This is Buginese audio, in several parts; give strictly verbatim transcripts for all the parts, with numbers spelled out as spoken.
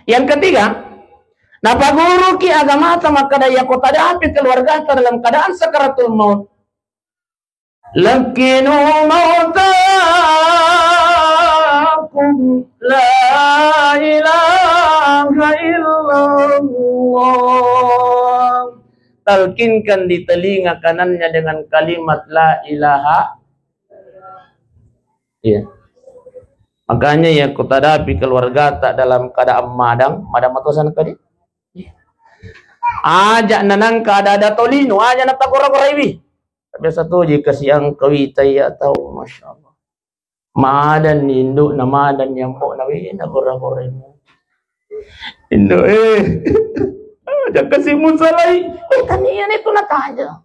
Yang ketiga, napaguruki agamata makkada, iyako tadapi keluargata dalam keadaan sakaratul maut, lakkinu mautakum la ilaha illallah. Talkinkan di telinga kanannya dengan kalimat la ilaha. Iya. Makanya iyako tadapi keluargata dalam keadaan madang, madang matosan kadi. Aja nanangka ada-ada tolino, aja natagora-goraiwi. Biasa toji kasi angkawi taiya tau, Masya Allah. Madan ni induk na madan ni ambo na we na gora-gorai. Induk eh. Aja kasi musalai. Eh, kan iya ni tu nataja.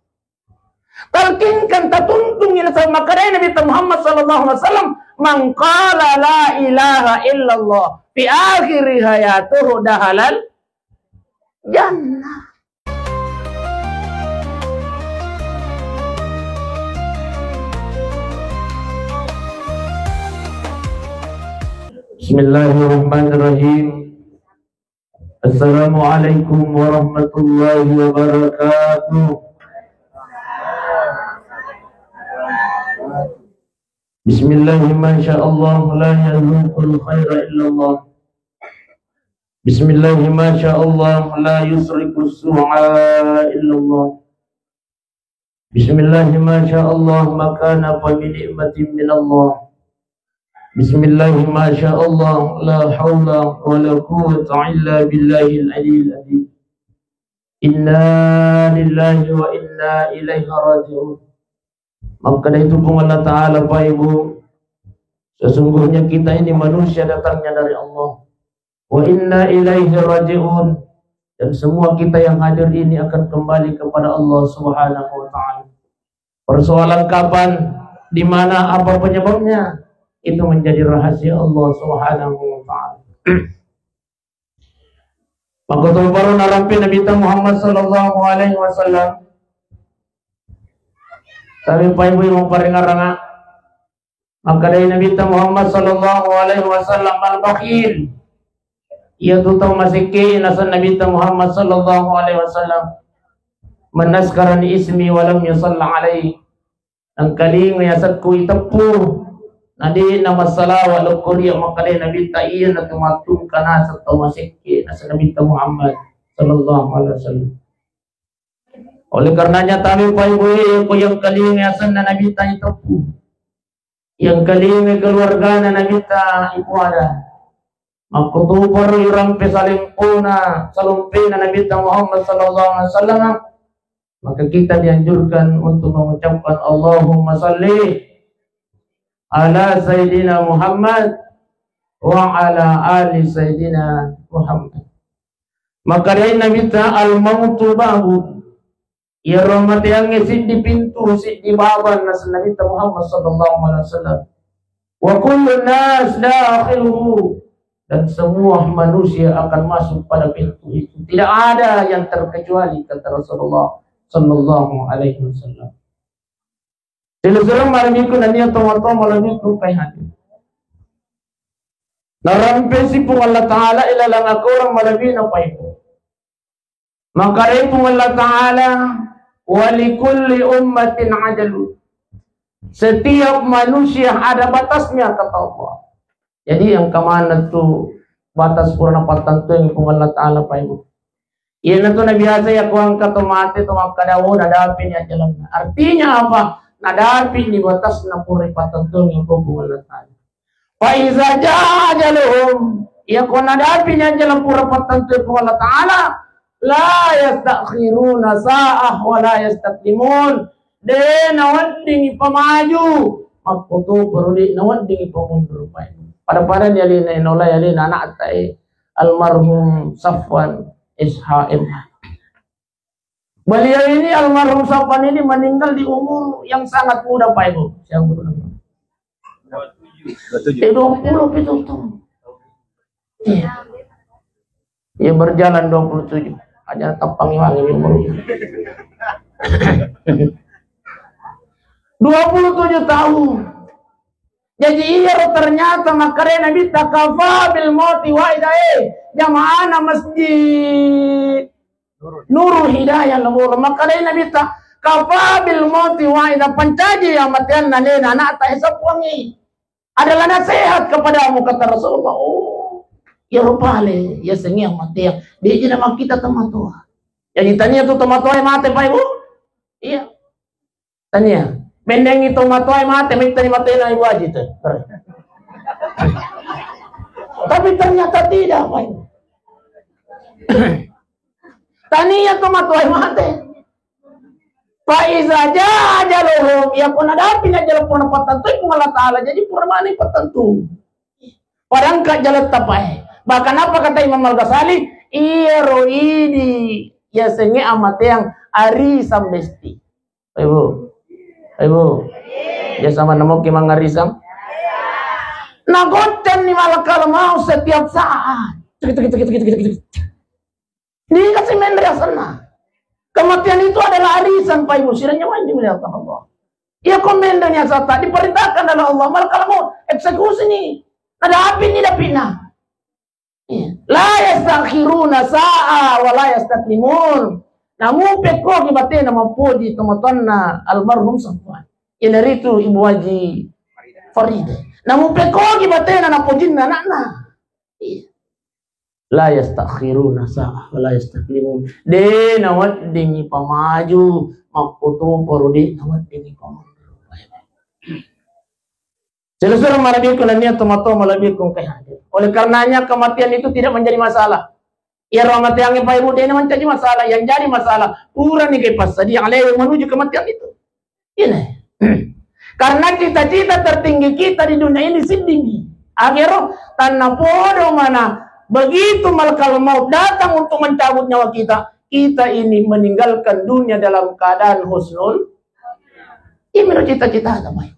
Talkinkan, tatuntungi nasaba makkedai Nabi Muhammad sallallahu alaihi wasallam, "Man qala la ilaha illallah fi akhiri hayatuhu dahalal jannah." Bismillahirrahmanirrahim. Assalamualaikum warahmatullahi wabarakatuh. Bismillah, masya Allah, la yazuqul khaira illallah. Bismillah, masya Allah, la yusriqus su'a illallah. Bismillah, masya Allah, ma kana fa bi ni'matin minallah. Bismillah, masya Allah, la haula wa la quwwata illa billahil aliyyil azim. Inna lillahi wa inna ilaihi raji'un. Makkeda itu Puang Allah Ta'ala, Bapak Ibu, sesungguhnya kita ini manusia datangnya dari Allah. Wa inna ilaihi raji'un. Dan semua kita yang hadir ini akan kembali kepada Allah Subhanahu wa Ta'ala. Persoalan kapan, di mana, apa penyebabnya, itu menjadi rahasia Allah Subhanahu wa Ta'ala. Makkutoparo narampe Nabitta Muhammad sallallahu alaihi wasallam. Tapi Bapak Ibu yang mau paringaranga, Makkedai Nabitta Muhammad sallallahu alaihi wasallam, "Al-bakhil." Iyatu tau masekke, naseng Nabitta Muhammad sallallahu alaihi wasallam, "Man azkarani ismi wa lam yusalla alaihi." Engkalinga yasekku iteppu, nade' namassalawat lokko ria, makkedai Nabitta, iyanatu mattungka naseng tau masekke, naseng Nabitta Muhammad sallallahu alaihi wasallam. Oleh karenanya, tami Bapak Ibu, ko yang kalinga asenna Nabitta iteppu, yang kalinga keluargana Nabitta ipuada. Makkutoparo irampe salempona, salompena Nabitta Muhammad sallallahu alaihi wasallam, maka kita dianjurkan untuk mengucapkan Allahumma salli ala Sayyidina Muhammad wa ala ali Sayyidina Muhammad. Makkedai Nabitta, "Al-mautu babun." Iyaro amateangnge siddi pintu, siddi babang, naseng Nabitta Muhammad sallallahu alaihi wasallam. "Wa kullu nas dakhiluhu." Dan semua manusia akan masuk pada pintu itu. Tidak ada yang terkecuali, kata Rasulullah sallallahu alaihi wasallam. Silasureng malebbiku nennia tomatoa malebbiku paihati. Narampesi Puang Allah Ta'ala ilalang akorang malebbina Bapak Ibu. Makkedai Puang Allah Ta'ala, "Wa likulli ummatin ajalun." Setiap manusia ada batasnya, kata Allah. Jadi, engka maneng tu batas pura napattentuang Puang Allah Ta'ala, Bapak Ibu. Iyanatu nabiasa yakko engka to mate to makkeda, "Oh, nadapini ajalanna." Artinya apa? Nadapini batasna pura ipattentuang Puang Allah Ta'ala. Fa iza jaa ajaluhum, yakko nadapini ajalang pura pattentui Puang Allah Ta'ala, la yastakhiruna sa'ah wa la yastaqdimun. De' nawedding ipamaju, makkutoparo de' nawedding ipamundur, Pak. Pada-pada ni alena, naolai alena anakta, eh, almarhum Safwan S H M. Beliau ini, almarhum Safwan ini, meninggal di umur yang sangat muda, Pak Ibu. Saya umur Eh, dua puluh pitu tahun. Iya. Iya, berjalan dua puluh tujuh. Aja tappangi wangi umur. Dua puluh tujuh tahun. Jadi, iyaro ternyata makkeda Nabitta, "Kafa bil mauti wa'ida," eh. Jamaahna masjid Nurul Hidayah Lemboro. Makkedai Nabitta, "Kafa bil mauti wa'idah." Pancaji amateanna alena anakta, eh, sapuangngi. Adalah nasihat kepadamu, kata Rasulullah. Oh, iyaro pale, iya sengi amateang. Dia jadi makkita tomatoa. Jadi tania tu tomatoa mate, Pak Ibu? Iya. Tania. Mennengngi tomatoa mate, mittani matena Ibu Haji tu. Tapi ternyata tidak, Pak Ibu. Tania tomatoa mate. Fa iza jaa ajaluhum, iya ko nadapi najjala purana pattentui Puang Allah Ta'ala, jadi pura maneng pattentu. Padangka jalatta pae. Bahkan apa kata Imam Al-Ghazali? Iyaro idi yasengnge amateang arisan besti. Ibu. Ibu. Biasa mana mungkin mangarisang? Nagoccanni malakal maut setiap saat. Cek, cek, cek, cek, cek, cek. Ini kasih mendri asalna. Kematian itu adalah arisan, Pak Ibu, sirah nyawa yang dimuliakan Allah. Iya, ko mendri asata diperintahkan oleh Allah, malakal maut eksekusi ni. Ada api ni dapina. Iya. La yastakhiruna sa'a wa la yastaqdimun. Namu pekko ki batena mapoji tomatoanna almarhum Safwan. Iyanaritu Ibu Haji Farida. Namu pekko ki batena napojinna anakna. Iya. La yastakhiruna sa'a wa la yastaqdimun. De naweddingi pamaju, makkutoparo de naweddingi pamundur. Selesai malebbiku nennia tomatoa malebbiku engka hadir. Oleh karenanya kematian itu tidak menjadi masalah. Iyaro amateangnge Pak Ibu de na menjadi masalah. Yang jadi masalah, purani ke passadia alaihi menuju kematian itu. Ini. Karena cita-cita tertinggi kita di dunia ini sedih. Akhirnya tanah podo mana begitu malakal maut datang untuk mencabut nyawa kita, kita ini meninggalkan dunia dalam keadaan husnul. Ini menurut cita-cita apa?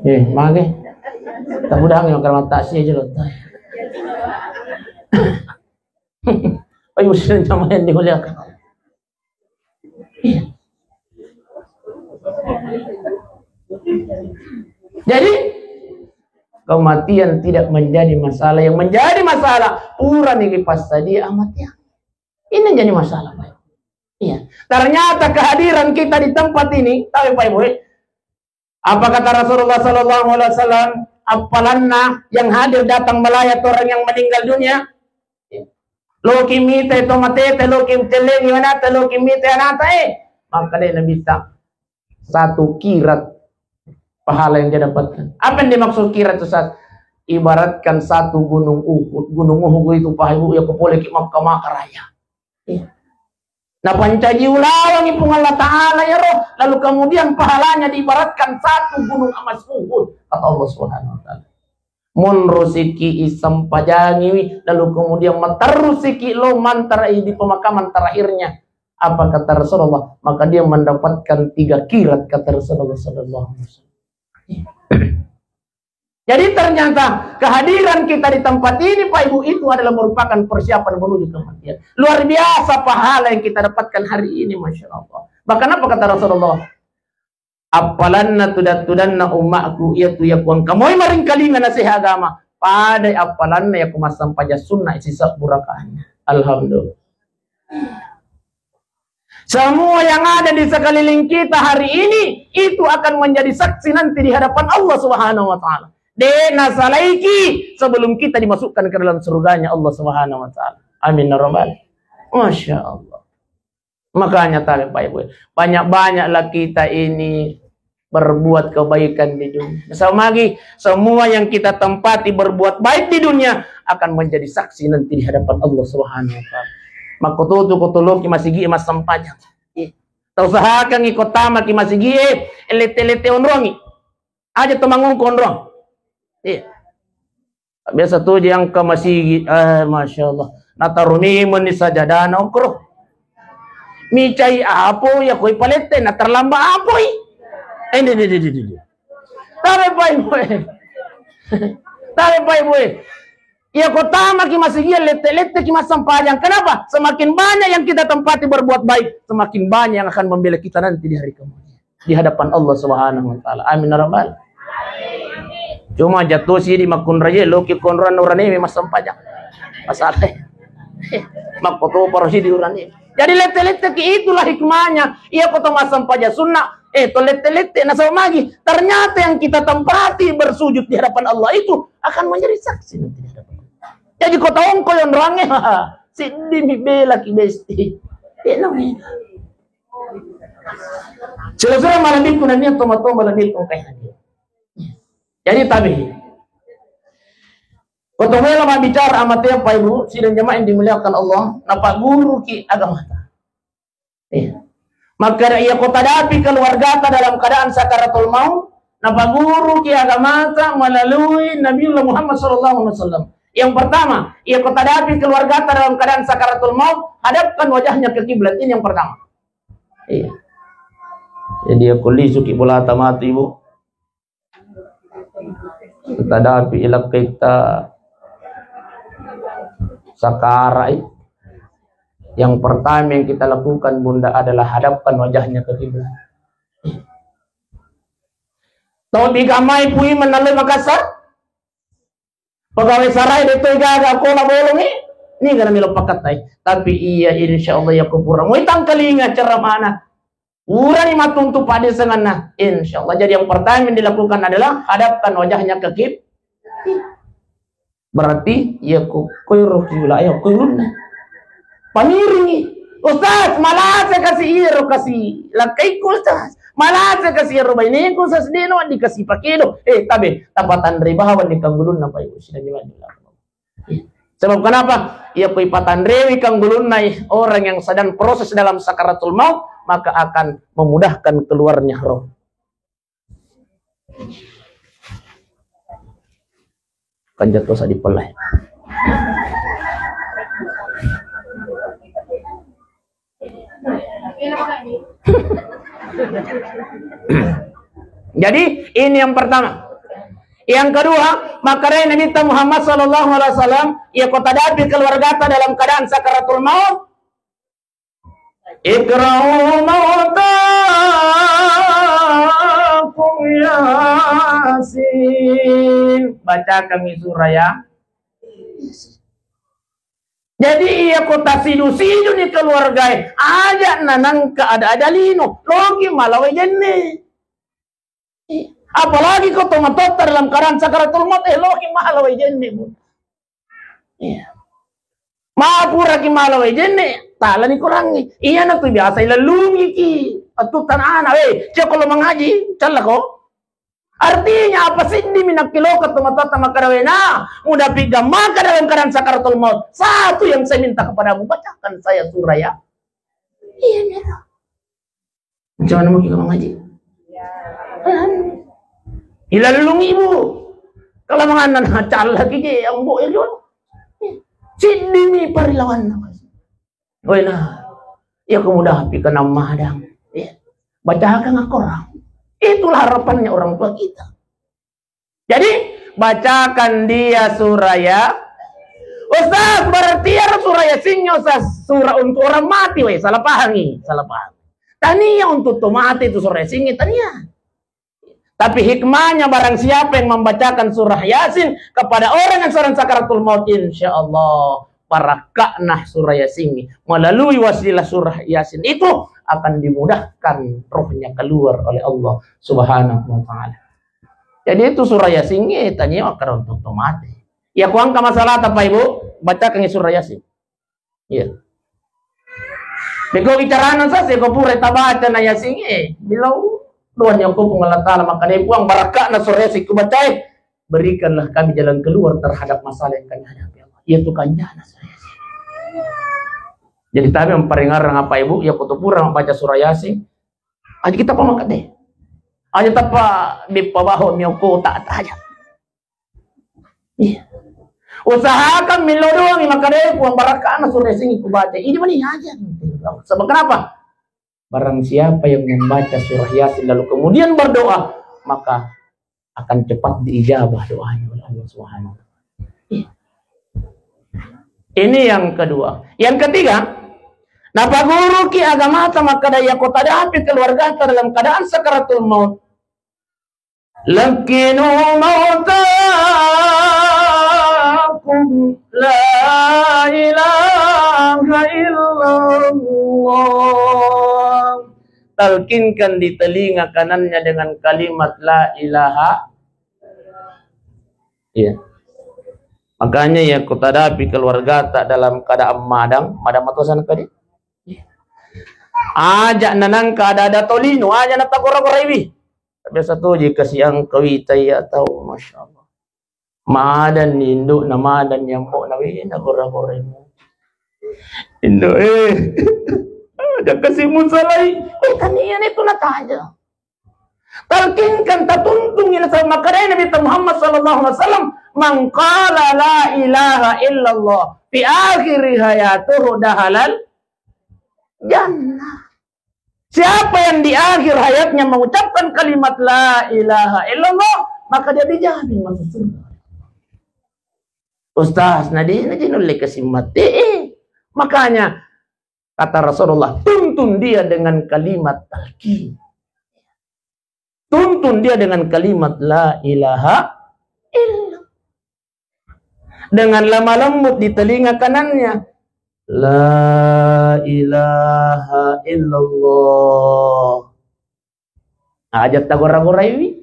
Eh, mage. Tabudangi makkeda mata si aja lo. Ayo, sudah jamaah yang dimuliakan. Iya. Jadi, kematian tidak menjadi masalah. Yang menjadi masalah, purani ki passadia amatiang. Ini jadi masalah, Pak. Iya. Ternyata kehadiran kita di tempat ini, tahu Pak Ibu, eh? Apa kata Rasulullah sallallahu alaihi wasallam? Appalanna yang hadir datang melayat orang yang meninggal dunia. Loki mita to matete, loki tellengi anata, loki mita anata, eh. Maka dia Nabi ta, satu kirat pahala yang dia dapatkan. Apa yang dimaksud kirat itu, Ustaz? Ibaratkan satu gunung Uhud. Gunung Uhud itu, Pak Ibu, ya, ko pole ki Makkah, Makkah Raya. Iya. Napancaji ulawangi Puang Allah Ta'ala ya roh, lalu kemudian pahalanya diibaratkan satu gunung emas Uhud, kata Allah Subhanahu wa Ta'ala. Monrosiki isempajangiwi, lalu kemudian materrusiki lo mantara di pemakaman terakhirnya. Apa kata Rasulullah? Maka dia mendapatkan tiga kirat, kata Rasulullah sallallahu alaihi wasallam. Jadi ternyata kehadiran kita di tempat ini, Pak Ibu, itu adalah merupakan persiapan menuju kematian. Luar biasa pahala yang kita dapatkan hari ini, Masya Allah. Bahkan apa kata Rasulullah? Appalanna tudat-tudanna ummaku, iya tu iya kuang kamoi maringkalinga nasihat agama. Pada appalanna iya kumassempajang sunnah sisebbu rakaatnya. Alhamdulillah. Semua yang ada di sekeliling kita hari ini, itu akan menjadi saksi nanti di hadapan Allah Subhanahu wa Ta'ala. De nasalaiki sebelum kita dimasukkan ke dalam surganya Allah Subhanahu wa Ta'ala. Amin ya rabbal. Masya Allah. Makanya, tabe Pak Ibu, banyak-banyaklah kita ini berbuat kebaikan di dunia. Sama lagi, semua yang kita tempati berbuat baik di dunia akan menjadi saksi nanti di hadapan Allah Subhanahu wa Ta'ala. Makkututu ko toloki masigi massempajang. Iya. Tau usahakangi ko tamaki masigi, eh, lete-lete onrongi. Aja to mangongko onrong. Iya. Biasa tu yang ke masigi, eh, Masya Allah. Nataruni meni sajadana okro. Micai apo ya koi palette, na terlambat apoi. Eh, di, di, di, di, di. Tabe Pak Ibu, eh. Tabe Pak Ibu, eh. Iya ko tamaki masigi, lette-lette ki massempajang. Kenapa? Semakin banyak yang kita tempati berbuat baik, semakin banyak yang akan membela kita nanti di hari kemudian di hadapan Allah Subhanahu wa Ta'ala. Amin ya rabbal. Cuma jatuh sidi makkunraie, loki konroan urane massempajang. Masalah. Makkotoparo sidi urane. Jadi lette-letteki, itulah hikmahnya. Iya ko to massempajang sunnah, eh, to lette-lette, nasaba magi. Ternyata yang kita tempati bersujud di hadapan Allah itu akan menjadi saksi nanti di hadapan Allah. Jadi ko taongko yonroangnge, siddimi belaki besti. Tenang. Sila-sila malamikku nania toma-toma malamikku kai hadir. Jadi tabe. Ko to melo mabbicara amatea, Bapak Ibu, sidang jamaah yang dimuliakan Allah, napagguruki agamata. Iya. Maka iya ko tadapi keluargata dalam keadaan sakaratul maut, napagguruki agamata melalui Nabiullah Muhammad sallallahu alaihi wasallam. Yang pertama, iya ko tadapi keluargata dalam keadaan sakaratul maut, hadapkan wajahnya ke kiblat. Ini yang pertama. Iya. Jadi iya ko lisuki bolata mati, Ibu. Tadapi ilakkaitta sakarai, yang pertama yang kita lakukan, Bunda, adalah hadapkan wajahnya ke kiblat. Tau digamai pui menalai Makassar? Pegawai sarai de toi gaga kola bolongi, ni gana melo pakattai. Tapi iya, insya Allah, iya ko pura muitang kalinga ceramana. Purani mattuntu paddesenganna, insya Allah. Jadi yang pertama yang dilakukan adalah hadapkan wajahnya ke kib-, berarti iya ko, koiro kiblat, iya ko ulunna. Pamiringi, "Ustaz, malasa kasi iyaro kasi lakkaikku, Ustaz. Malasa kasi iyaro baineku, Ustaz, de' nawedding kasi pakedo." Eh, tabe, tapatanre bawang ni kanggulunna, Pak Ibu, sidang jamaah. Sebab kenapa? Iya ko ipatanrewi kanggulunna orang yang sedang proses dalam sakaratul maut, maka akan memudahkan keluarnya roh. Kan jatuh sa dipelai. Jadi, ini yang pertama. Yang kedua, makkedai Nabi Muhammad sallallahu alaihi wasallam, iya ko tadapi keluargata dalam keadaan sakaratul maut, "Iqra'u mautakum Yasin." Bacakan surah ya. Jadi, iya ko tasidu-sidu ni keluargae, aja nanangka ada-ada lino, loki malawai jenne. Apalagi ko tomatoatta dalam keadaan sakaratul maut, eh, loki malawai jenne, Bu. Iya. Mapuraki malawai jenne, talani korangngi. Iyana tu biasa ilellungiki. Attu tanana, eh, ceko lo mangaji, callako. Artinya apa, siddimi nakkiloka tomatoatta makkeda, "Wena, mudapi gammaka dalam keadaan sakaratul maut. Satu yang saya minta kepadamu, bacakan saya surah ya." Iya, mira. Macam mana mungkin kamu ngaji? Ilallung ibu. Kalau mengana callaki je, yang bu ya. Siddimi parilawanna. Wena, iya ko mudapi kenang madang. Iya. Bacakan Al-Quran. Itulah harapannya orang tua kita. Jadi, bacakan dia surah ya. Ustaz, berarti ya surah Yasin ya, Ustaz, surah untuk orang mati, weh, salah pahangi, salah paham. Tania untuk to mati itu surah Yasin, tania. Tapi hikmahnya, barang siapa yang membacakan surah Yasin kepada orang yang sedang sakaratul maut, insya Allah barakahna surah Yasin melalui wasilah surah Yasin itu akan dimudahkan rohnya keluar oleh Allah Subhanahu wa Ta'ala. Jadi itu surah Yasin, eh, tania makkeda untuk to mati. Ya, kuangka masalah apa, Ibu? Bacakan surah Yasin. Iya. Beko bicarana sase ko pura tabaca na Yasin, eh, bilau doa nyoko Puang Allah Ta'ala, makkeda Puang, barakahna surah Yasin kubacai, berikanlah kami jalan keluar terhadap masalah yang kami hadapi, Allah. Iya tu kanjana surah Yasin. Jadi tabe maparingarang apa ibu, ya ko to pura mabaca surah Yasin, aja kita pamakat deh. Aja tapa dipabaho mioko tak aja. Iya. Usahakan milo doang, maka deh Puang barakahna surah Yasin kubaca. Ini mani aja. Sebab kenapa? Barang siapa yang membaca surah Yasin lalu kemudian berdoa, maka akan cepat diijabah doanya oleh Allah Subhanahu wa Ta'ala. Iya. Ini yang kedua. Yang ketiga, napaguruki agamata makkeda iya ko tadapi keluargata dalam keadaan sakaratul maut, Laqqinu mautakum la ilaha illallah. Talkinkan di telinga kanannya dengan kalimat la ilaha. Iya. Makanya ya, kutadapi keluargata dalam keadaan madang, madang matosan kadi. Aja nanangka ada-ada tolino, aja natagora-goraiwi. Biasa tu jika siang kawita ya tahu, masya Allah. Madan ni induk na madan ni ambo na wena gora-gora imu. Induk eh. Aja kasi musalai. Eh, kan iya ni tu nataja. Talkinkan, tatuntungi nasaba makkedai Nabi Muhammad sallallahu alaihi wasallam, "Man qala la ilaha illallah fi akhiri hayatuhu dahalal jannah." Siapa yang di akhir hayatnya mengucapkan kalimat la ilaha illallah, maka dia dijamin masuk surga. Ustaz, na de' na je nulle kasi mate. Eh, makanya kata Rasulullah, tuntun dia dengan kalimat talqin. Tuntun dia dengan kalimat la ilaha illallah. Dengan lemah lembut di telinga kanannya. La ilaha illallah. Aja tagora-goraiwi.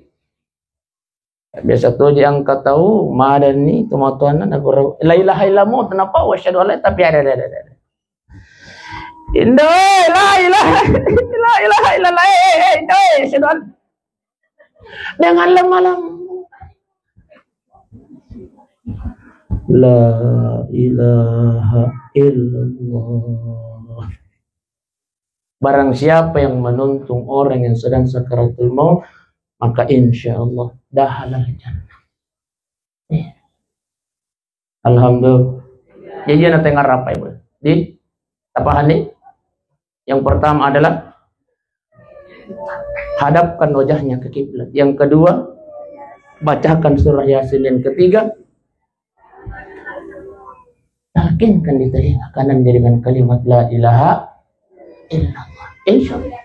Biasa toji engka tau madanni tomatoanna nagora la ilaha illallah, tenapa wa asyhadu alla, tapi ada, ada, ada, ada. Indo, eh, la ilaha, la ilaha illallah, eh, eh, eh, Indo, eh, asyhadu an-, dengan lemah lembut. La ilaha illallah. Barang siapa yang menuntun orang yang sedang sakaratul maut, maka insya Allah dahalal jannah. Iya. Alhamdulillah. Jadi, na tengarap, Pak Ibu. Di, tapahanni? Yang pertama adalah hadapkan wajahnya ke kiblat. Yang kedua, bacakan surah Yasin. Yang ketiga, talkinkan di telinga kanan dengan kalimat la ilaha illallah. Insya Allah.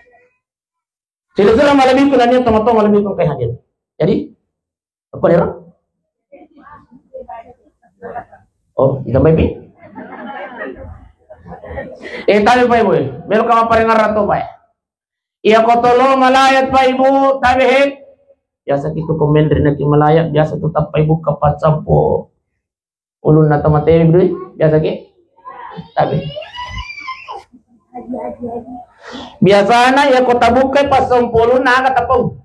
Sila-sila malebbiku nania tama-tama malebbiku engka hadir. Jadi, apa dia? Oh, ditambahi pi? Eh, tabe Pak Ibu, eh. Melo ka mapparengngerang to, Pak, eh. Iya ko tolo malayat, Pak Ibu, tabe he. Biasa kitu komen ri naki malayat, biasa tu tappai buka paccampo ulunna tau matewe dui, biasa ki? Tabe. Biasana iya ko tabukai passampulunna aga tapau.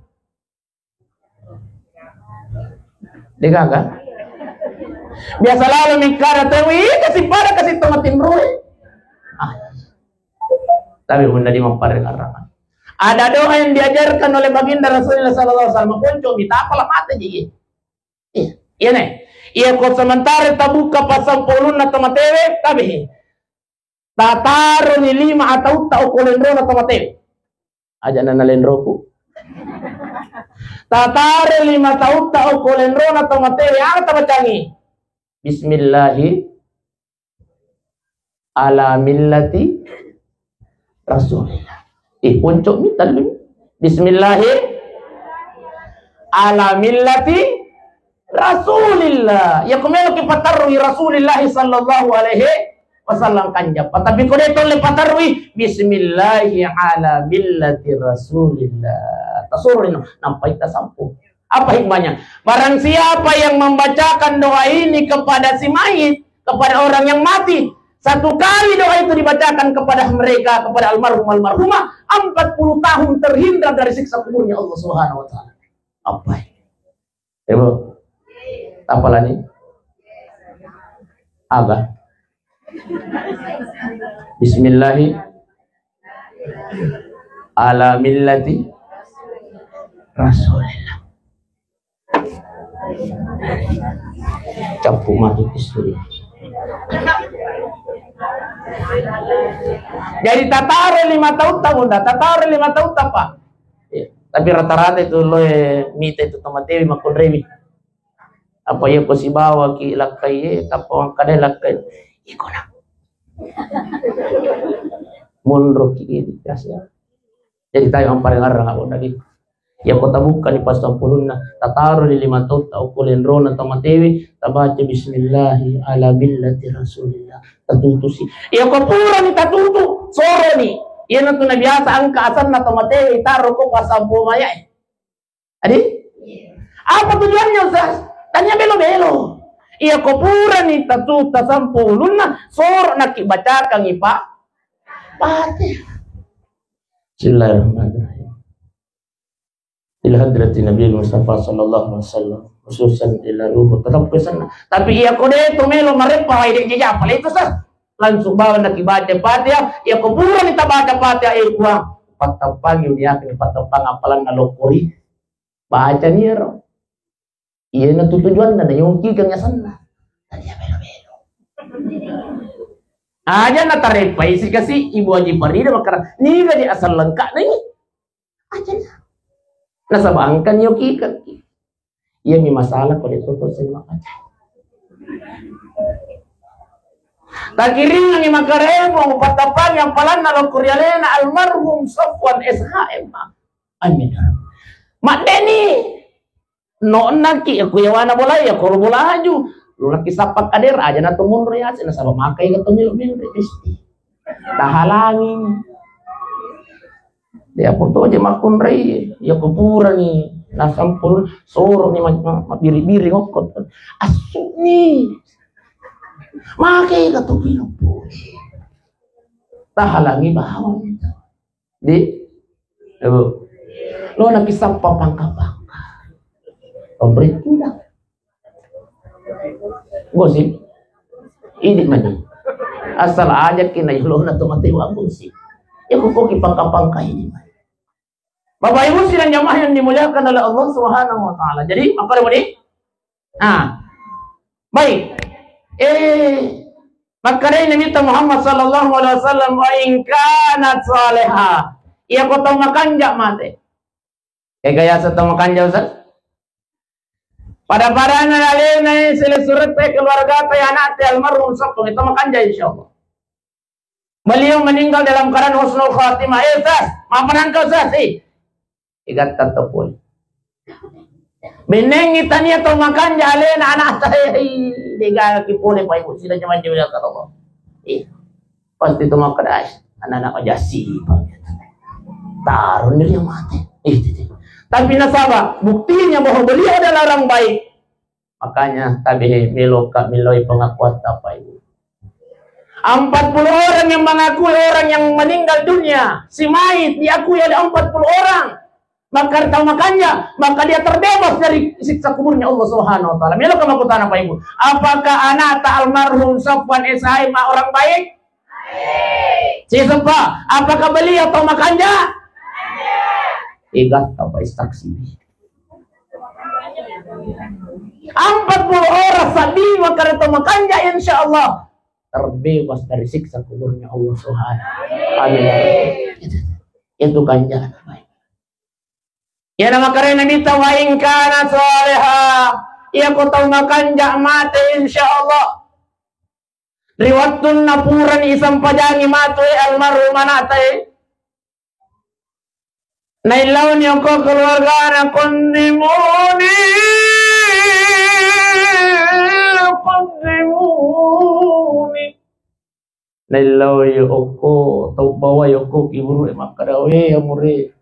Degaga? Biasa lalo mingkara tau, ih, kasi pada kasi tau matinroi. Ah. Tapi bunda di mapparengarang. Ada doa yang diajarkan oleh Baginda Rasulullah sallallahu alaihi wasallam. Konco mitapa la mate ji. Iya, iya ne. Iya ko sementara tabuka passampulunna tau matewe, tabe. Tataroni lima atautta okko lenrona tau matewe. Aja nana lenroku. Tataro lima atautta okko lenrona tau matewe, aga tabacangi? Bismillahi ala millati Rasulillah. Eh, puncuk mi tallu. Bismillahi ala millati Rasulillah. Ya, ko melo ki patarrui Rasulillah sallallahu alaihi wasallam kanjappa. Tapi ko de tolle patarrui, Bismillahi ala millati Rasulillah. Tasuroi no, nampai tasampu. Apa hikmahnya? Barang siapa yang membacakan doa ini kepada si mayit, kepada orang yang mati, satu kali doa itu dibacakan kepada mereka, kepada almarhum almarhumah, empat puluh tahun terhindar dari siksa kuburnya Allah Subhanahu wa taala. Apa? Ibu, apa lagi? Apa? Bismillahi ala millati Rasulillah. Cappu matu istri. Jadi tataro lima tahun tahu nda, tataro lima tahun tapa. Ya, tapi rata-rata itu loe mita itu tau matewe makkunrewi. Apa iya ko sibawa ki lakkai e, tappa makkada lakkai. Iko na. Munro ki ini biasa. Jadi tayo amparengarang apa tadi. Iyako tabukkani passampulunna, tataro di lima tautta okko lenrona tau matewe, tabaca bismillahi ala millati rasulillah, tatutusi. Iyako purani tatutu, soroni. Iyanatu nabiasa engka asenna tau matewe itaro ko passampulu mayae. Adi? Apa tujuannya, Ustaz? Tania belo-belo. Iyako purani tatutu tasampulunna, soro naki bacakangi pa Fatihah. Bismillahirrahmanirrahim. Ila hadratin Nabi Mustafa sallallahu alaihi wasallam, khususan ila ruhu, tetap ke sana. Tapi iyako de to melo marepa, wai de jaja, apa itu, Ustaz? Langsung bawa naki baca Fatihah, iyako purani tabaca Fatihah, eh, Puang, pattappangi, uniakan pattappang apalanna lokori. Baca ni ero. Iyanatu tujuanna, na yongki kang asenna. Tania belo-belo. Aja na tarepai sikasi Ibu Haji Farida makkara, niga di asal lengkap na ini. Aja na. Nasaba engka ni yongki kang. Iyami masalah ko de toto sing makaca. Takiringangi makkara, eh, Puang, pattappangi apalanna lokori alena almarhum Safwan S H M. Amin. Maddeni. No onnaki, aku yawana bola, ya koro bola aju. Lunaki sappa kadera, aja na to munro yase, nasaba makai ga to melo-melo de pesti. Tahalangi. Ya foto aja makkunrai, ya kuburan ni, nasampul soro ni ma-, ma-, mabiri-biri ngokkot. Asu ni. Makai ga to melo. Tahalangi bawang. Di, Ibu. Lo na kisappa pangka-pangka. Pemberi tudang. Gosip. Ini mani. Asal aja kina lo na to mati wa gosip. Ya kukoki pangka-pangka ini mani. Bapak Ibu sidang jamaah yang dimuliakan oleh Allah Subhanahu wa taala. Jadi, apa dia? Nah, baik. Eh, makkedai Nabi Muhammad sallallahu alaihi wasallam, "Wa in kanat salihah." Iya ko tau makanja mate. Eh, kaya sa tau makanja, Ustaz? Pada-padana alena, eh, sele surette, keluargata, anakta, almarhum Safwan, itu makanja, insyaallah. Beliau meninggal dalam keadaan husnul khatimah. Eh, Ustaz, maaf menangkal, Ustaz, eh. Igatta to pole. Bennengngi tania to makanja alena anakta, eh, degaga ki pole, Pak Ibu, sida jamaah jamaah Allah. Eh, pasti to makkeda, "Ai, anak-anak majasi, Pak." Taruh dia mati. Eh, itu, itu. Tapi nasaba, buktinya bahwa beliau adalah orang baik. Makanya tabe meloka meloi pengakuan Bapak Ibu. Empat puluh orang yang mengakui orang yang meninggal dunia, si mayit diakui oleh empat puluh orang. Maka tau makanja, maka dia terbebas dari siksa kuburnya Allah Subhanahu wa taala. Meloka makkutana Bapak Ibu. Apakah anakta almarhum Safwan S H M orang baik? Siseppa, apakah beliau tau makanja? Igatta Pak Istaksi. Empat puluh orang sabi makkeda to makanja, insya Allah terbebas dari siksa kuburnya Allah Subhanahu. Amin. Itu kanja. Iya na makkeda Nabitta, "Wa in kana shaliha." Iya ko tau makanja mate, insya Allah. Ri wettunna purani isampajangi matu, eh, almarhum anakta, eh. Naillauni okko keluargana, "Qaddimuni, qaddimuni." Naillaui okko tau bawai okko kiburu e makkeda, "We, amure.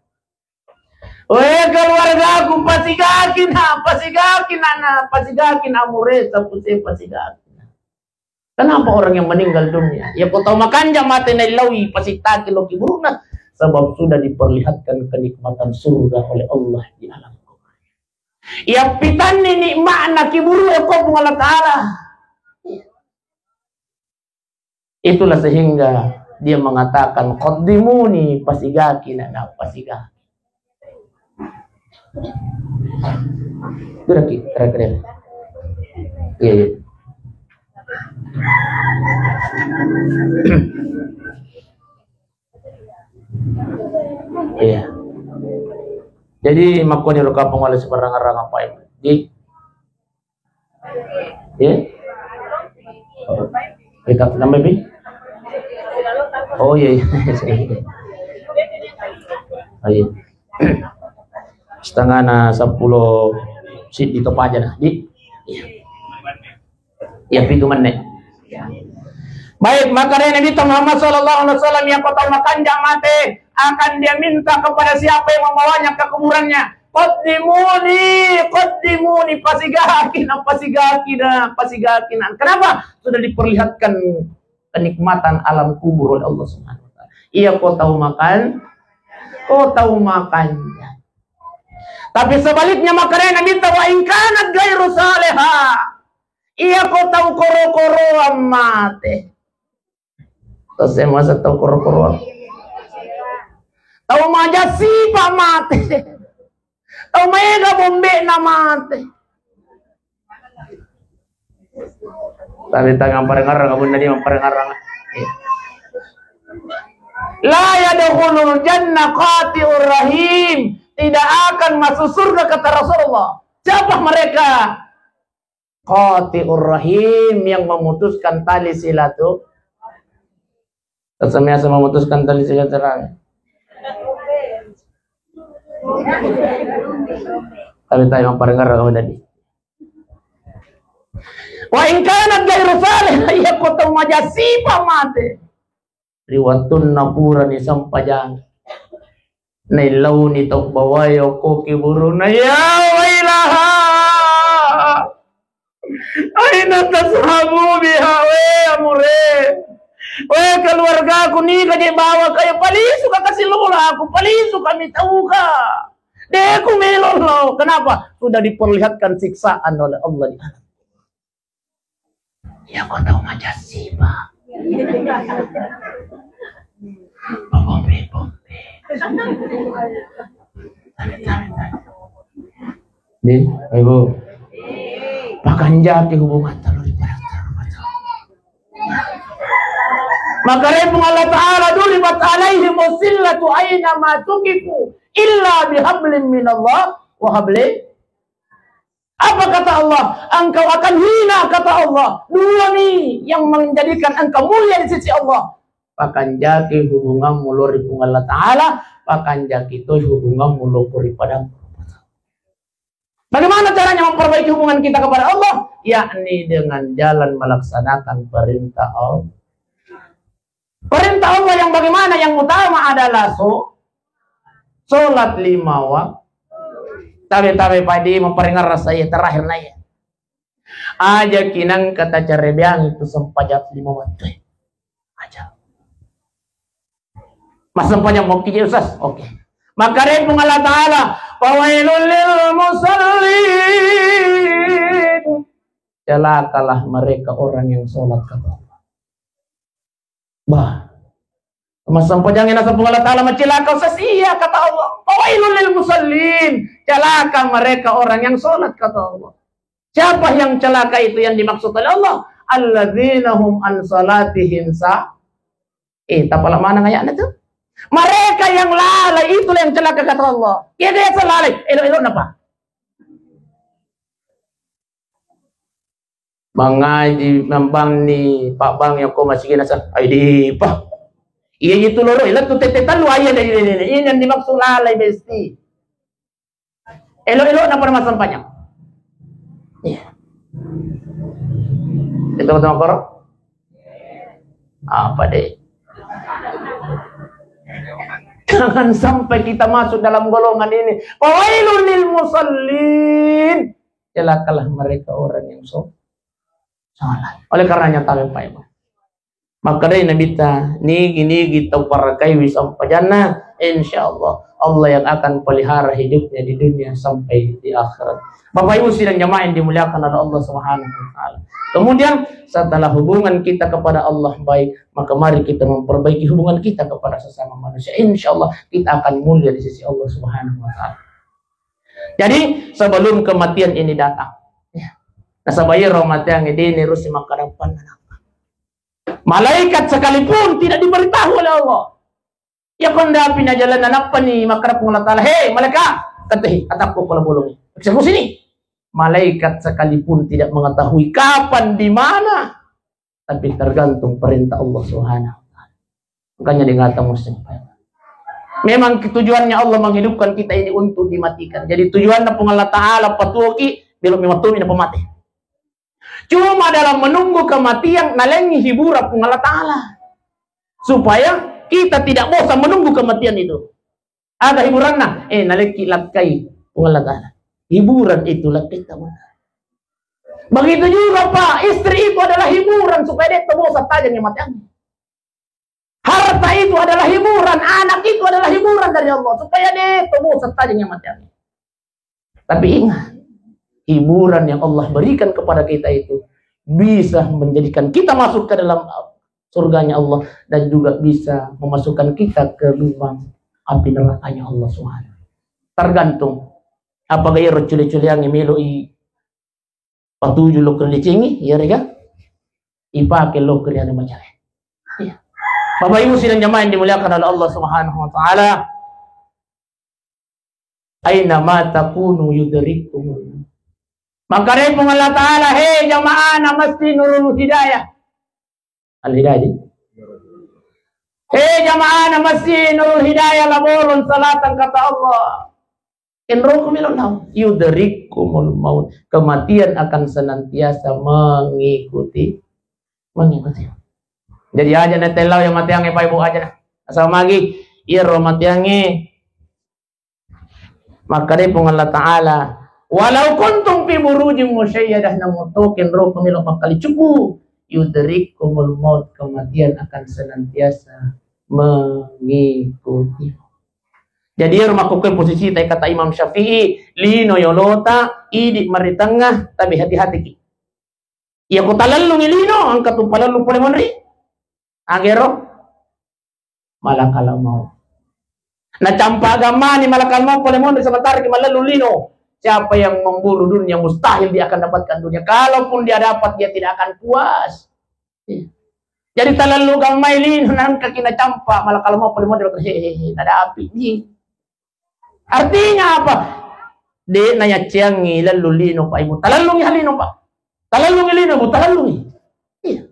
We, keluargaku, pasigakina, pasigakina, na, pasigakina, amure, sapuse, pasigakina." Kenapa orang yang meninggal dunia? Ya, ko tau makanja mate naillaui, pasittaki lo kiburuna, sebab sudah diperlihatkan kenikmatan surga oleh Allah di alam kubur. Ya, pitanni nikmatna kiburu, ya, ko Puang Allah Ta'ala. Itulah sehingga dia mengatakan, "Qaddimuni, pasigakina, na, pasigaki." Kira-kira, kira-kira. Iya, iya. Iya. Jadi, makkoni ro kapang wale sebarang arang apa itu. Di, iya. Oh. Kita nambah, Bi? Oh, iya, iya. Oh, iya. Setengahna seppulo siddi to paja nah, di. Iya. Iya, pitu menit. Baik, maka dari Nabi Muhammad sallallahu alaihi wasallam, yang kau tahu makan jam mate, akan dia minta kepada siapa yang membawanya ke kuburannya. Qaddimuni, qaddimuni, pasigaki na, pasigaki na, pasigaki na. Kenapa? Sudah diperlihatkan kenikmatan alam kubur oleh Allah Subhanahu wa Ta'ala. Iya, kau tahu makan, kau tahu makan. Tapi sebaliknya, maka dari Nabi, wa in kanat ghairu salihah. Iya, kau tahu koro-koroan mate. Terus saya masa tahu koro-koroan. Tahu maja sipa mate. Tahu maega bombe na mate. Tapi tangan parengarang, abun tadi parengarang. La yadkhulul jannah qati'ur rahim. Tidak akan masuk surga, kata Rasulullah. Siapa mereka? Qati'ur rahim, yang memutuskan tali silatu. Terus biasa memutuskan tali silaturahmi. Tapi tadi yang paling ngerang kamu tadi. Wa in kanat ghairu salih, iya, kau tahu maja sipa mate. Ri wettunna purani sempajang. Naillauni tau bawae okko kuburuna, ya wailaha. Aina tazhabu biha, we amure. We keluargaku, niga je bawa kaya, palisu ka kasi lola aku, palisu kami tauka. Deku melo lo. Kenapa? Sudah diperlihatkan siksaan oleh Allah di alam. Ya, kau tahu maja sipa. Pompe, pompe. Din, Ibu. Pakanjaki hubungan telur di padang terumah. Maka Rabbung Allah Ta'ala duribat alaihim usillatu aina ma tuqifu illa bihablin minallah wa hablin. Apa kata Allah? Engkau akan hina, kata Allah. Dua ni yang menjadikan engkau mulia di sisi Allah. Pakanjaki hubunganmu lo ri Puang Allah Ta'ala, pakanjaki toi hubunganmu lo ko ri padang. Bagaimana caranya memperbaiki hubungan kita kepada Allah? Yakni dengan jalan melaksanakan perintah Allah. Perintah Allah yang bagaimana? Yang utama adalah so-, sholat lima waktu. Tabe-tabe padi memperingat rasa iya terakhir na iya. Aja kinang kata cerebeang itu sempajang lima waktu. Aja. Mas sempajang mau kije, Ustaz? Oke. Maka Rabbung Allah Ta'ala, "Fawailul lil musallin." Celakalah mereka orang yang sholat, kata Allah. Bah. Mas sempajang yang nasempung Allah Ta'ala macilaka, Ustaz? Iya, kata Allah. "Fawailul lil musallin." Celaka mereka orang yang sholat, kata Allah. Siapa yang celaka itu yang dimaksud oleh Allah? "Alladzina hum an salatihim sa-," eh, tapala mana ayatnya tuh? Mereka yang lalai, itulah yang celaka, kata Allah. Iya, dia lalai. Elo-elo napa? Mangaji mambang ni, Pak Bang, yang kau masih kena sah. Ai di, Pak. Iya, itu loro. Ilo tu tete talu ayah dari nenek. Ini yang dimaksud lalai, besti. Elo-elo napa massempajang? Iya. Itu betul, Koro? Apa deh? Jangan sampai kita masuk dalam golongan ini. Fawailul lil musallin. Celakalah mereka orang yang so-, sholat. Oleh karenanya, tabe, Pak Ibu. Makkedai Nabitta, nigi-nigi tau parakaiwi sempajanna, insya Allah, Allah yang akan pelihara hidupnya di dunia sampai di akhirat. Bapak Ibu sidang jamaah yang dimuliakan oleh Allah Subhanahu wa Ta'ala. Kemudian, setelah hubungan kita kepada Allah baik, maka mari kita memperbaiki hubungan kita kepada sesama manusia. Insya Allah, kita akan mulia di sisi Allah Subhanahu wa Ta'ala. Jadi, sebelum kematian ini datang, ya. Nasaba iyaro matiang ini rusi makkadappan. Malaikat sekalipun tidak diberitahu oleh Allah. Ya, kondapi na jalan, nappani makkada Puang Allah Ta'ala, "Hei, malaikat, ketehi, atakku kepala bolong. Eksekusi ni." Malaikat sekalipun tidak mengetahui kapan, di mana, tapi tergantung perintah Allah Subhanahu wa Ta'ala. Makanya diingatan muslim. Memang tujuannya Allah menghidupkan kita ini untuk dimatikan. Jadi tujuanna Puang Allah Ta'ala patuoki, belok memang tumi na pemati. Cuma dalam menunggu kematian, nalengi hiburan Puang Allah Ta'ala. Supaya kita tidak bosan menunggu kematian itu. Ada hiburanna, eh, nalekki lakkai Puang Allah Ta'ala. Hiburan itu lakkai Puang Allah. Begitu juga, Pak, istri itu adalah hiburan supaya dia terbosan tajang yang mati. Harta itu adalah hiburan, anak itu adalah hiburan dari Allah, supaya dia itu bosan saja yang mati. Tapi ingat, hiburan yang Allah berikan kepada kita itu bisa menjadikan kita masuk ke dalam surganya Allah dan juga bisa memasukkan kita ke lubang api nerakanya Allah Subhanahu. Tergantung apa gaya culi-culiang meloi patuju lokko ri decengi, iyarega ipake lokko ri anu macare. Iya. Bapak Ibu sidang jamaah yang dimuliakan oleh Allah Subhanahu wa Ta'ala, "Aina ma takunu yudrikkumul." Maka Puang Allah Ta'ala, "He jamaah na Masjid Nurul Hidayah." Al-Hidayah. "He jamaah na Masjid Nurul Hidayah Labolon Selatan," kata Allah. Enroko melo lao. "Yudrikkumul maut." Kematian akan senantiasa mengikuti, mengikuti. Jadi aja na tellau yang matiange, Pak Ibu, aja na. Asal magi, iyaro matiange. Maka Puang Allah Ta'ala, "Walau kuntum fi burujin musyayyadah," namutoken roko melo makkali cuku, "yudrikkumul maut," kematian akan senantiasa mengikuti. Jadi, ero makkukkoe posisi tai kata Imam Syafi'i, lino yolota, idi maritengnga, tapi hati-hatiki. Iya ko talellungi lino, engka tu palellu pole monri. Agero malakal maut. Nacampa gammani malakal maut pole monri sementara ki malellu lino. Siapa yang memburu dunia mustahil dia akan dapatkan dunia. Kalaupun dia dapat, dia tidak akan puas. Iya. Jadi talellu gammai lino nangka kina campa malakal maut pole monri, hehehe, nadapi ni. Artinya apa? De nayacceangi lellu lino, Pak Ibu. Talellungi ha lino, Pak. Talellungi lino, Bu, talellungi. Iya.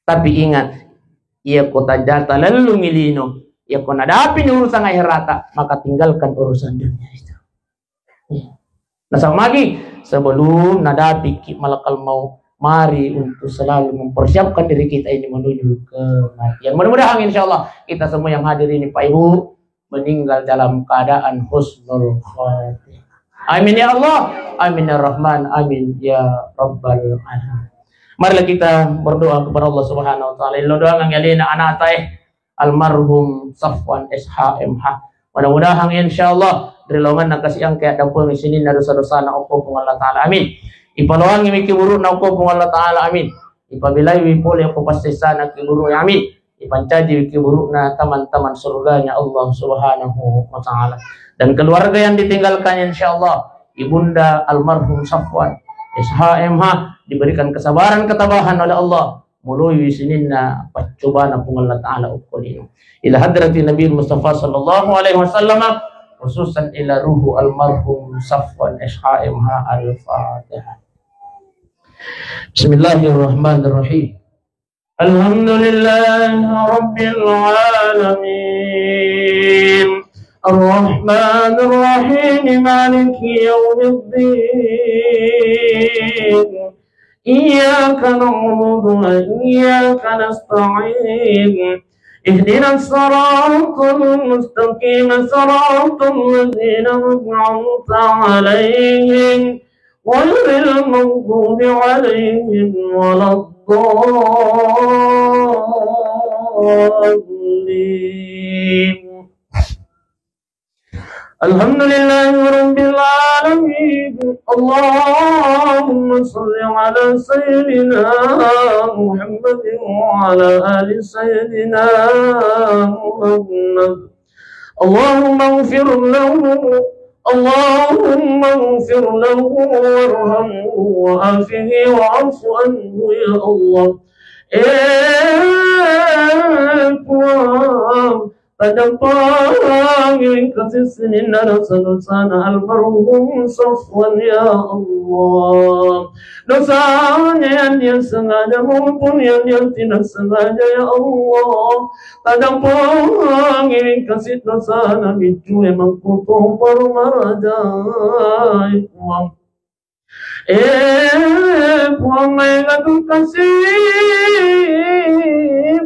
Tapi ingat, iya ko taja talellungi lino, iya ko nadapi ni urusan akhirata, maka tinggalkan urusan dunia itu. Iya. Nasaba magi, sebelum nadapiki malakal maut, mari untuk selalu mempersiapkan diri kita ini menuju kematian. Mudah-mudahan, insya Allah, kita semua yang hadir ini, Pak Ibu, meninggal dalam keadaan husnul khatimah. Amin ya Allah, amin ya Rahman, amin ya Rabbal Alamin. Marilah kita berdoa kepada Allah Subhanahu wa Ta'ala. Ilo doangan alena anata e, almarhum Safwan S H M H. Mudah-mudahan, insya Allah, ri laonganna kasi engka yaddampengi sininna dosa-dosana okko Puang Allah Ta'ala. Amin. Ipaloangi miki burukna okko Puang Allah Ta'ala. Amin. Ipabelaiwi pole okko passessana ki burukna. Amin. Ipancajiwi ki burukna taman-taman surganya Allah Subhanahu wa Ta'ala. Dan keluarga yang ditinggalkan, insya Allah, Ibunda almarhum Safwan S H M H diberikan kesabaran, ketabahan oleh Allah. Muloi sininna paccobana Puang Allah Ta'ala okko lino. Ila hadrati Nabi Mustafa sallallahu alaihi wasallam, khususan ila ruhu almarhum Safwan S H M H. Al-Fatihah. Bismillahirrahmanirrahim. Alhamdulillahi rabbil alamin. Arrahmanirrahim. Maliki yaumiddin. إياك نعبد وإياك نستعين. اهدنا الصراط المستقيم، صراط الذين أنعمت عليهم، غير المغضوب عليهم ولا الضالين. الحمد لله رب العالمين. اللهم صل على سيدنا محمد وعلى آل سيدنا محمد. اللهم اغفر له، اللهم اغفر له وارحمه وعافه واعف عنه يا الله. Eh, Puang, Tadampangi kasi sininna dosa-dosana almarhum Sofwan, ya Allah. Dosanya yang dia sengaja maupun yang dia tidak sengaja, ya Allah. Tadampangi kasi dosana biccu e mangkuto parumarajai, Puang. Eh, Puang, maega tu kasi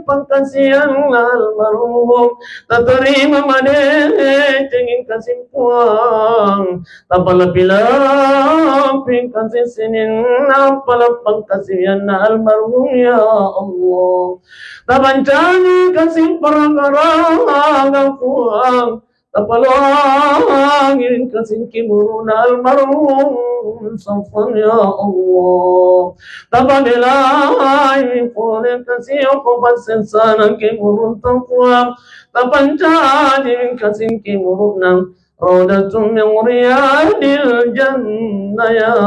pangkasiang almarhum. Tatarima madeceng kasi, Puang. Tapalapi-lapi kasi sininna pala pangkasianna almarhum, ya Allah. Tapancaji kasi paragaraga, Puang. Tapaloangi kasi kiburuna almarhum Sofwan, ya Allah. Tapabelai pole kasi okko passessana kiburutta, Puang. Tapancaji kasi kiburuna Raudatun min riyadil jannah, ya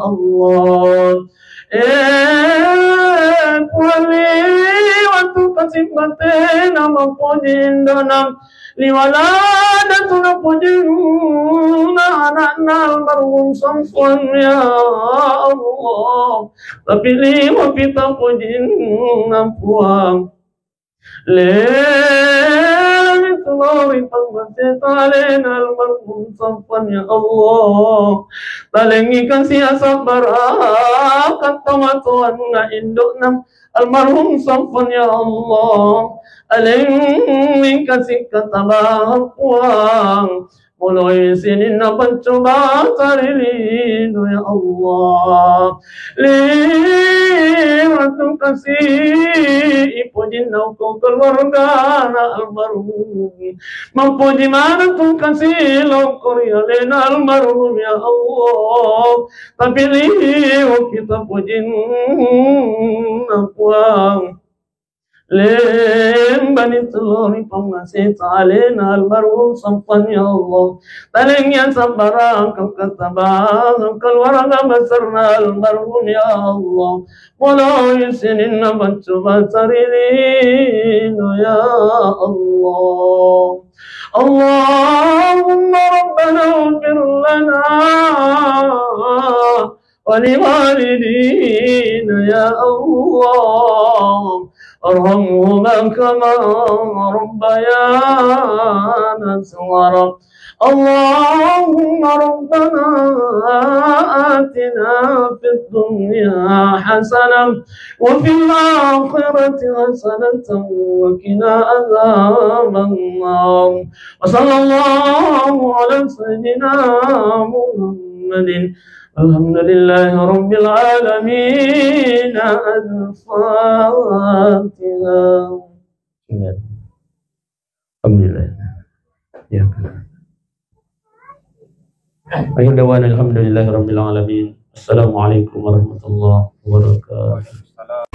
Allah. Eh, Puang, liwatu kasi batena mapoji indona, liwalada tu napojinna anakna almarhum Sofwan, ya Allah. Tapi liwa pita pojinna, Puang. Lelami tulori pangmaseta alena almarhum Sofwan, ya Allah. Talengngi kasi asabbara tomatoanna indokna almarhum Sofwan, ya Allah. Alengngi kasi katabahang, Puang. Muloi sininna pancoba tarilino, ya Allah. Liwatu kasi ipojinna okko keluargana almarhum. Mappoji maneng tu kasi lokko ri alena almarhum, ya Allah. Tapi liwa kita pojinna, Puang. Lembani tulori pammaseta alena almarhum Sofwan, ya Allah. Talengngi asabbara katabahang keluarga besarna almarhum, ya Allah. Muloi sininna pancoba tarilino, ya Allah. Allahumma rabbana ighfir lana ولوالدينا يا الله، ارحمهما كما ربيانا صغارا. اللهم ربنا آتنا في الدنيا حسنة وفي الآخرة حسنة وقنا عذاب النار. وصلى الله على سيدنا محمد. الحمد لله رب العالمين. الفاتحة. Alhamdulillah. Ya. Akhir dawana alhamdulillahi rabbil alamin. Assalamualaikum warahmatullahi wabarakatuh.